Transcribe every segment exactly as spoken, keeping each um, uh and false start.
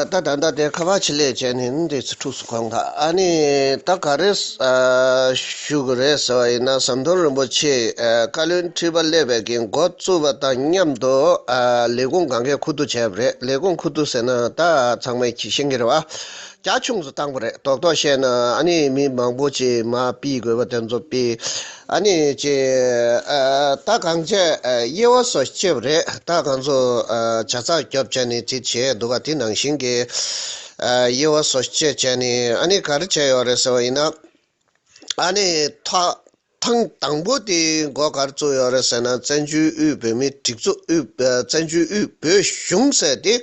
ད་ད་ལྟ་དེ་ཁ་པར་ཅིག་སླེབས་བྱས་ནས་འདི་ཚོ་ཐུགས་སུ་དགོངས་དག་ཨ་ནི་ད་ག་རེ་ཨ་ཞུ་དགོས་རེད་ཟེར་བ་ཡིན་ན། ཟམ་གདོང་རིན་པོ་ཆེ་ཨ་བཀའ་བློན་ཁྲི་པ་སླེབས་པའི་གི་འགོ་བཙུགས་པ་དང་མཉམ་དུ་ཨ་ལས་ཁུངས་གང་གའི་ཁུ་བསྡུ་བྱས་པ་རེད། ལས་ཁུངས་ཁུ་བསྡུ་ཟེར་ན་ད་ཚང་མས་ཤེས་ཀྱི་རེད་བ། རྒྱ་ཆུང་སུ་བཏང་པ་རེད། རྡོག་རྡོག་བཤད་ན་ཨ་ནི་མི་མང་པོ་ཅིག་མར་ཕུད་དགོས་པ་དེ་ཚོ་ཕུད། ཨ་ནི་ཅེ་ཨ་ད་གང་བྱས་ཨ་དབྱེ་བ་སོ་བྱས་པ་རེད། ད་གང་ཚོ་ཨ་ཇ་ཚགས་རྒྱོབ་བྱས་ནས་དེ་བྱས་འདུག་ག་དེ་ནང་བཞིན་གྱི་ཨ་དབྱེ་བ་སོ་བྱས་བྱས་ནས་ཨ་ནི་ག་རེ་བྱས་ཡོད་རེད་ཟེར་བ་ཡིན་ན། ཨ་ནི་ཐ་ཐེངས་དང་པོ་དེ་འགོ་ག་རེ་བཙུགས་ཡོད་རེད་ཟེར་ན། བཙན་བྱོལ་དབུས་བོད་མིའི་སྒྲིག་འཛུགས་དབུས་ཨ་བཙན་བྱོལ་དབུས་བོད་གཞུང་ཟེར་དེ་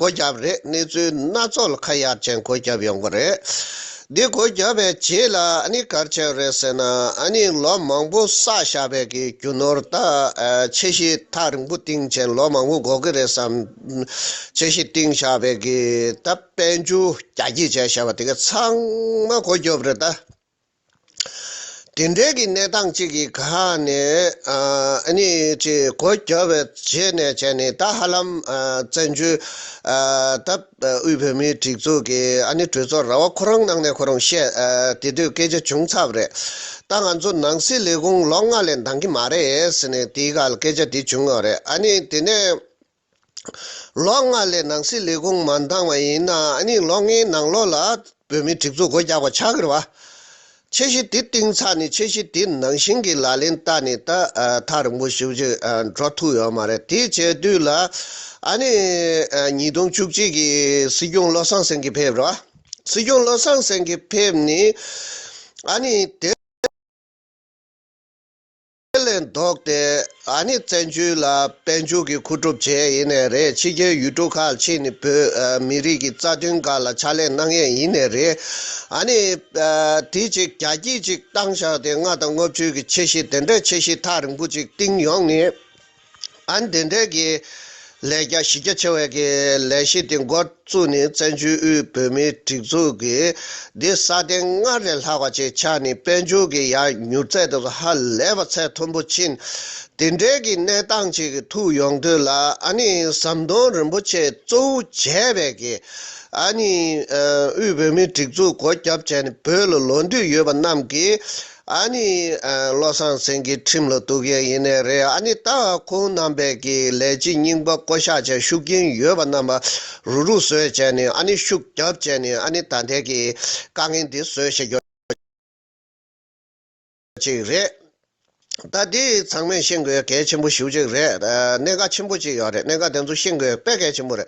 སྒོ་བརྒྱབ་རེད། གནས་ཚུལ་སྣ་ཚོགས་ལ་ཁ་གཡར་བྱས་སྒོ་བརྒྱབ་ཡོང་གི་རེད། འདི་སྒོ་བརྒྱབ་པའི་རྗེས་ལ་ཨ་ནི་ག་རེ་བྱས་རེད་ཟེར་ན། ཨ་ནི་ལོ་མང་པོ་བསགས་བཞག་པའི་གི་རྒྱུ་ནོར་ད་ཨ་འཆར་གཞི་ཐག་རིང་པོ་བཏིང་བྱས་ལོ་མང་པོ་འགོར་གི་རེད་བསམ། འཆར་གཞི་བཏིང་བཞག་པའི་གི་ད་དཔལ་འབྱོར་རྒྱ་སྐྱེད་བྱས་བཞག་པ་དེ་ག་ཚང་མ་སྒོ་བརྒྱབ་རེད་ད། དེ་འདྲའི་གི་གནས་སྟངས་གཅིག་གི་སྒང་ནས་ཨ་ཨ་ནི་ཅིག་སྒོ་བརྒྱབ་པའི་རྗེས་ནས་བྱས་ནས་ད་ཧ་ལམ་ཨ་བཙན་བྱོལ་ཨ་ད་དབུས་བོད་མིའི་སྒྲིག་འཛུགས་ཀྱི་ཨ་ནི་གྲོས་ཚོགས་ར་བ་ཁོ་རང་ནང་ནས་ཁོ་རང་བཤད་ཨ་དེ་དུས་སྐད་ཆ་བྱུང་ཚར་བ་རེད། ད་ང་ཚོ་ནང་སྲིད་ལས་ཁུངས་ལོ་ལྔ་ལས་འདང་གི་མ་རེད་ཟེར་ནས་དེའི་སྒང་ལ་སྐད་ཆ་དེ་བྱུང་ཡོད་རེད། ཨ་ནི་དེ་ནས། ལོ་ལྔ་ལས་ནང་སྲིད་ལས་ཁུངས་མ་འདང་བ་ཡིན་ན་ཨ་ནི་ལོ་ལྔའི་ནང་ལོགས་ལ་བོད་མིའི་སྒྲིག་འཛུགས་སྒོ་རྒྱག་པ་ཆགས་ཀྱི་རེད་བ། འཆར་གཞི་འདི་བཏིང་ཚར་ནས་འཆར་གཞི་འདི་ནང་བཞིན་གྱི་ལག་ལེན་བསྟར་ནས་ད་ཨ་ཐག་རིང་པོ་ཞེ་པོ་ཅིག་ཨ་འགྲོ་ཐུབ་ཡོད་མ་རེད། དེ་བྱས་དུས་ལ་ཨ་ནི་ཨ་ཉིས་སྟོང་བཅུ་གཅིག་གི་སྲིད་སྐྱོང་བློ་བཟང་སེང་གེ་ཕེབས་རེད་བ། སྲིད་སྐྱོང་བློ་བཟང་སེང་གེ་ཕེབས་ནས་ཨ་ནི་དེ། དེ་ལས་ལྡོག་སྟེ་ཨ་ནི་བཙན་བྱོལ་ལ་དཔལ་འབྱོར་གྱི་མཁོ་སྒྲུབ་བྱས་ཡིན་ནའི་རེད། ཕྱི་རྒྱལ་ཡུལ་གྲུ་ཁག་ཕྱིན་ནས་བོད་ཨ་མི་རིགས་ཀྱི་རྩ་དོན་སྒང་ལ་ཕྱག་ལས་གནང་ཡས་ཡིན་ནའི་རེད། ཨ་ནི་ཨ་དེ་ཅིག་རྒྱ་སྐྱེད་ཅིག་བཏང་བཞག་སྟེ་ལྔ་དང་ལྔ་བཅུ་གི་འཆར་གཞི་དེ་འདྲའི་འཆར་གཞི་ཐག་རིང་པོ་ཅིག་བཏིང་ཡོང་ནས། ཨ་ནི་དེ་འདྲའི་གི་ལས་རྒྱ་གཞི་རྒྱ་ཆེ་བའི་གི་ལས་གཞི་དེ་འགོ་བཙུགས་ནས་བཙན་བྱོལ་དབུས་བོད་མིའི་སྒྲིག་འཛུགས་ཀྱི་འདི་ས་སྟེང་སྔར་ལས་ལྷག་པ་ཅིག་ཆགས་ནས་དཔལ་འབྱོར་གྱི་ཡར་མྱུར་ཚད་དེ་ཚོ་ཧ་ལས་པ་ཚད་མཐོན་པོ་ཕྱིན། དེ་འདྲའི་གི་གནས་སྟངས་ཅིག་གི་ཐུག་ཡོང་དུས་ལ་ཨ་ནི་ཟམ་གདོང་རིན་པོ་ཆེ་གཙོ་བོ་བྱས་པའི་གི་ཨ་ནི་ཨ་དབུས་བོད་མིའི་སྒྲིག་འཛུགས་སྒོ་བརྒྱབ་བྱས་ནས་བོད་ལ་ལོག་འདོད་ཡོད་པ་རྣམས་ཀྱིས། ཨ་ནི་ཨ་བློ་བཟང་སེང་གེ་ཁྲིམས་ལ་གཏུག་ཡས་ཡིན་ནའི་རེད། ཨ་ནི་ད་ཁོང་རྣམ་པའི་གི་ལས་བྱེད་རྙིང་པ་བསྐོ་གཞག་བྱས་ཤུགས་རྐྱེན་ཡོད་པ་རྣམས་རུག་རུག་བཟོས་བྱས་ནས་ཨ་ནི་ཤུགས་རྒྱབ་བྱས་ནས་ཨ་ནི་ད་ལྟའི་གི་དཀའ་ངལ་འདི་བཟོས་བྱས་ཡོད་ཅིག་རེད། ད་འདི་ཚང་མས་ཤེས་དགོས་གལ་ཆེན་པོ་ཞེ་པོ་ཅིག་རེད། ཨ་གནད་འགག་ཆེན་པོ་ཅིག་ཡོད་རེད། གནད་འགག་དེ་ཚོ་ཤེས་དགོས་དཔེ་གལ་ཆེན་པོ་རེད།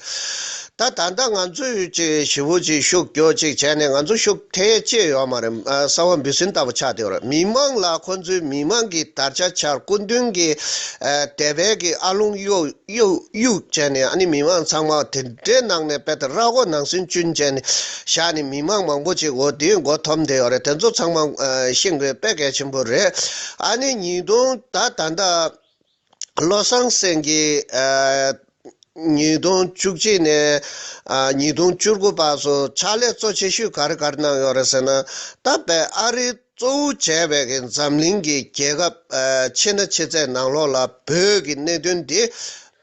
ད་ད་ལྟ་ང་ཚོས་ཅིག་ཞེ་པོ་ཅིག་ཤུགས་རྒྱོབ་ཅིག་བྱས་ནས་ང་ཚོ་ཤུགས་ཐེ་ཅེས་ཡོད་མ་རེད། ཨ་གསང་བ་འབུ་སྲིན་ལྟ་བུ་ཆགས་བསྡད་ཡོད་རེད། མི་མང་ལ་ཁོ་ཚོའི་མི་མང་གི་དར་ཆ་འཕྱར། སྐུ་མདུན་གྱི་ཨ་དད་པའི་གི་ཨ་ལོང་གཡུག་གཡུག་གཡུག་བྱས་ནས་ཨ་ནི་མི་མང་ཚང་མ་དེ་འདྲའི་ནང་ནས་དཔེ་ད་ར་སྐོར་ནང་སེམས་ཅུན་བྱས་ནས་བཞག་ནས་མི་མང་མང་པོ་ཅིག་འོ་དེ་མགོ་འཐོམ་བསྡད་ཡོད་རེད། དེ་ཚོ་ཚང་མ་ཨ་ཤེས་དགོས་དཔེ་གལ་ཆེན་པོ་རེད། ཨ་ནི་ཉིས་སྟོང་ད་ད་ལྟ། བློ་བཟང་སེང་གེ་ཨ་ཉིས་སྟོང་བཅུ་གཅིག་ནས་ཨ་ཉིས་སྟོང་བཅུ་དགུ་བར་སུ་ཕྱག་ལས་གཙོ་ཆེ་ཤོས་ག་རེ་ག་རེ་གནང་ཡོད་རེད་ཟེར་ན། ད་དཔེ་ཨ་རི་གཙོ་བོ་བྱས་པའི་གི་འཛམ་གླིང་གི་རྒྱལ་ཁབ་ཨ་ཕྱི་ན་ཕྱི་ཚད་ནང་ལོགས་ལ་བོད་ཀྱི་གནད་དོན་འདི་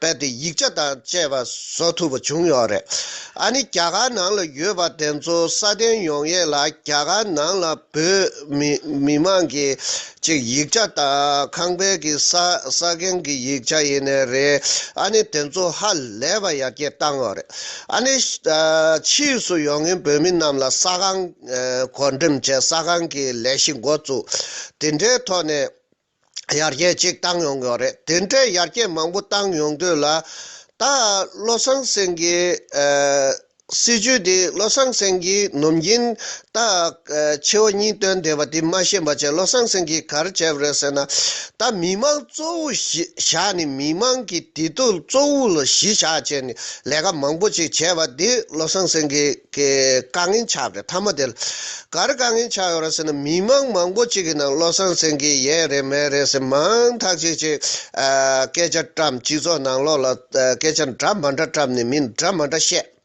དཔེ་དེ་ཡིག་ཆ་དང་བཅས་པ་བཟོ་ཐུབ་པ་བྱུང་ཡོད་རེད། ཨ་ནི་རྒྱ་གར་ནང་ལ་ཡོད་པ་དེ་ཚོ་སྲ་བརྟན་ཡོང་ཡས་ལ་རྒྱ་གར་ནང་ལ་བོད་མི་མི་མང་གི་ཅིག་ཡིག་ཆ་དང་ཁང་པའི་གི་ས་ས་ཁང་གི་ཡིག་ཆ་ཡིན་ནའི་རེད། ཨ་ནི་དེ་ཚོ་ཧ་ལས་པ་ཡར་རྒྱས་བཏང་ཡོད་རེད། ཨ་ནི་ཨ་ཕྱིས་སུ་ཡོང་མཁན་བོད་མི་རྣམས་ལ་ས་ཁང་ཨ་བགོ་འགྲེམས་བྱས་ས་ཁང་གི་ལས་གཞི་འགོ་བཙུགས། དེ་འདྲའི་ཐོག་ནས་ཡར་རྒྱས་ཅིག་བཏང་ཡོང་གི་ཡོད་རེད། དེ་འདྲའི་ཡར་རྒྱས་མང་པོ་བཏང་ཡོང་དུས་ལ་ད་བློ་བཟང་སེང་གེ་ཨ་སྲིད་བྱུས་དེ་བློ་བཟང་སེང་གེའི་ནམ་རྒྱུན་ད་ཨ་ཆེ་བ་གཉིས་བཏོན་བསྡད་པ་དེ་མ་ཤེས་པ་བྱས། བློ་བཟང་སེང་གེས་ག་རེ་བྱས་པ་རེད་ཟེར་ན། ད་མི་མང་གཙོ་བོ་གཞི་བཞག་ནས་མི་མང་གི་བདེ་སྡུག་གཙོ་བོ་ལ་གཞི་བཞག་བྱས་ནས་ལས་ཀ་མང་པོ་ཅིག་བྱས་པ་དེ་བློ་བཟང་སེང་གེ་གི་དཀའ་ངལ་ཆགས་པ་རེད། མཐའ་མ་དེ་ལ་ག་རེ་དཀའ་ངལ་ཆགས་ཡོད་རེད་ཟེར་ན། མི་མང་མང་པོ་ཅིག་གི་ནང་བློ་བཟང་སེང་གེ་ཡས་རེད་མེད་རེད་ཟེར་མང་ཐག་ཆོད་ཅིག་ཨ་སྐད་ཆ་བཀྲམ། སྤྱི་ཚོགས་ནང་ལོགས་ལ་ཨ་སྐད་ཆ་འདྲ་མ་འདྲ་བཀྲམ་ནས་མི་འདྲ་མ་འདྲ་བཤད།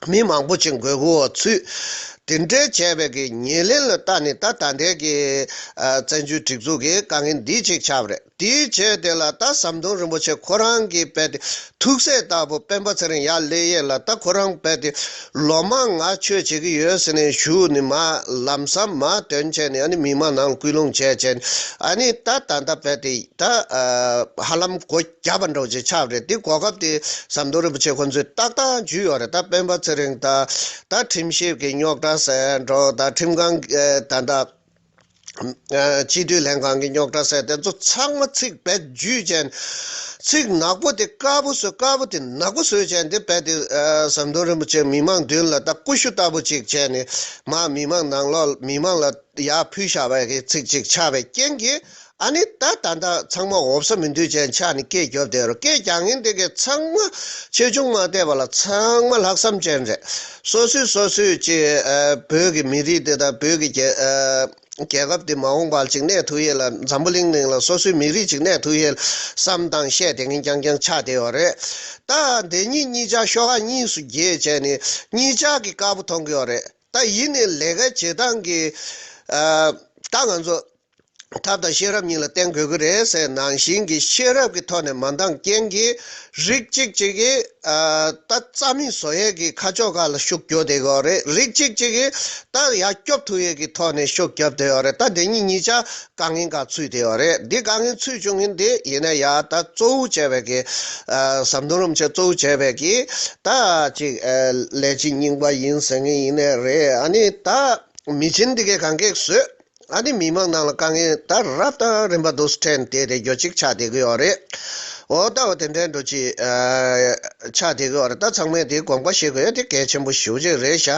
མི་མང་པོ་ཅིག་མགོ་སྒུར་བ་ཚུད། དེ་འདྲའི་བྱས་པའི་གི་ཉེར་ལེན་ལ་བལྟས་ནས་ད་ད་ལྟའི་གི་ཨ་བཙན་བྱོལ་སྒྲིག་འཛུགས་ཀྱི་དཀའ་ངལ་འདི་གཅིག་ཆགས་པ་རེད། དེའི་རྗེས་དེ་ལ་ད་ཟམ་གདོང་རིན་པོ་ཆེ་ཁོ་རང་གིས་རྦད་དེ་ཐུགས་སྲས་ལྟ་བུ་སྤེན་པ་ཚེ་རིང་ཡར་སླེབས་ཡས་ལ་ད་ཁོ་རང་རྦད་དེ་ལོ་མང་ང་ཆོས་བྱེད་ཀྱི་ཡོད་ཟེར་ནས་ཞུས་ནས་མར་ལམ་སང་མར་ཐོན་བྱས་ནས་ཨ་ནི་མི་མང་ནང་སྐུལ་སློང་བྱས་བྱས་ནས་ཨ་ནི་ད་ད་ལྟ་རྦད་དེ་ད་ཨ་ཧ་ལམ་སྒོ་བརྒྱབ་པ་འདྲ་བོ་ཅིག་ཆགས་པ་རེད། དེ་གོ་སྐབས་དེ་ཟམ་གདོང་རིན་པོ་ཆེ་ཁོང་ཚོས་ཏག་ཏག་འཇུས་ཡོད་རེད། ད་སྤེན་པ་ཚེ་རིང་དང་ད་ཁྲིམས་ཞིབ་ཀྱི་རྙོག་དྲ་ཟེར་འགྲོ། ད་ཁྲིམས་ཁང་ཨ་ད་ད་ཨ་སྤྱི་འཐུས་ལྷན་ཁང་གི་རྙོག་དྲ་ཟེར་དེ་ཚོ་ཚང་མ་ཚིག་རྦད་འཇུས་བྱས་ནས་ཚིག་ནག་པོ་དེ་དཀར་པོ་བཟོས། དཀར་པོ་དེ་ནག་པོ་བཟོས་བྱས་ནས་དེ་རྦད་དེ་ཨ་ཟམ་གདོང་རིན་པོ་ཆེ་མི་མང་མདུན་ལ་ད་ཀུ་ཤུ་ལྟ་བུ་ཅིག་བྱས་ནས་མར་མི་མང་ནང་ལོགས་མི་མང་ལ་ཡར་ཕུལ་བཞག་པའི་གི་ཚིག་ཅིག་ཆགས་པའི་རྐྱེན་གྱིས་ཨ་ནི་ད་ད་ལྟ་ཚང་མ་འོབ་ས་མི་འདུག་ཅན་ཆགས་ནས་སྐད་རྒྱབ་བསྡད་རོ། སྐད་རྒྱག་མཁན་དེ་གས་ཚང་མ་ཆེ་ཆུང་མ་བལྟས་པ་ལ་ཚང་མ་ལྷག་བསམ་ཅན་རེད། སོ་སོས་སོ་སོས་ཀྱི་ཨ་བོད་ཀྱི་མི་རིགས་དེ་དང་བོད་ཀྱི་རྒྱལ་ཨ་རྒྱལ་ཁབ་དེ་མ་འོངས་པར་ཅིག་གནས་ཐུབ་ཡས་ལ་འཛམ་བུ་གླིང་ནང་ལ་སོ་སོའི་མི་རིགས་ཅིག་གནས་ཐུབ་ཡས་ལ་བསམ་སྟངས་བཤད་བསྡད་མཁན་རྐྱང་རྐྱང་ཆགས་བསྡད་ཡོད་རེད། ད་འདི་གཉིས་གཉིས་ཆ་ཤོག་ཁག་གཉིས་སུ་གྱེས་བྱས་ནས་གཉིས་ཆ་གི་དཀར་པོ་མཐོང་གི་ཡོད་རེད། ད་ཡིན་ནའི་ལས་ཀ་བྱེད་སྟངས་ཀྱི་ཨ་ད་ང་ཚོ་ཐབས་དང་ཤེས་རབ་གཉིས་ལ་བརྟེན་དགོས་ཀྱི་རེད་ཟེར་ནང་བཞིན་གྱི་ཤེས་རབ་ཀྱི་ཐོག་ནས་མ་འདང་རྐྱེན་གྱིས་རིགས་གཅིག་གཅིག་གིས་ཨ་ད་རྩ་མེད་བཟོ་ཡས་ཀྱི་ཁ་ཕྱོགས་ཁག་ལ་ཤུགས་རྒྱོབ་བསྡད་ཀྱི་ཡོད་རེད། རིགས་གཅིག་གཅིག་གིས་ད་ཡར་སྐྱོབ་ཐུབ་ཡས་ཀྱི་ཐོག་ནས་ཤུགས་རྒྱོབ་བསྡད་ཡོད་རེད། ད་འདི་གཉིས་གཉིས་ཆ་དཀའ་ངལ་ཁག་ཚུད་བསྡད་ཡོད་རེད། འདི་དཀའ་ངལ་ཚུད་བྱུང་མཁན་འདི་ཡིན་ན་ཡང་ད་གཙོ་བོ་བྱས་པའི་གི་ཨ་ཟམ་གདོང་རིན་པོ་ཆེ་གཙོ་བོ་བྱས་པའི་གི་ད་ཅིག་ཨ་ལས་བྱེད་རྙིང་པ་ཡིན་ཟེར་མཁན་ཡིན་ནའི་རེད། ཨ་ནི་ད་མི་ཆེན་འདི་གས་གང་གས་བཟོས། ཨ་ནི་མི་མང་ནང་ལ་དཀའ་ངལ་ད་རབ་དང་རིམ་པ་འདུག་སེ་འཕྲད་དེ་རེ་རྒྱུ་གཅིག་ཆགས་བསྡད་ཀྱི་ཡོད་རེད། འོ་ད་འོ་དེ་འདྲའི་འགྲོ་ཅིག་ཨ་ཆགས་བསྡད་ཀྱི་ཡོད་རེད། ད་ཚང་མས་དེ་དགོངས་པ་བཞེས་དགོས་ཡ་དེ་གལ་ཆེན་པོ་ཞེ་པོ་ཅིག་རེད་ཤག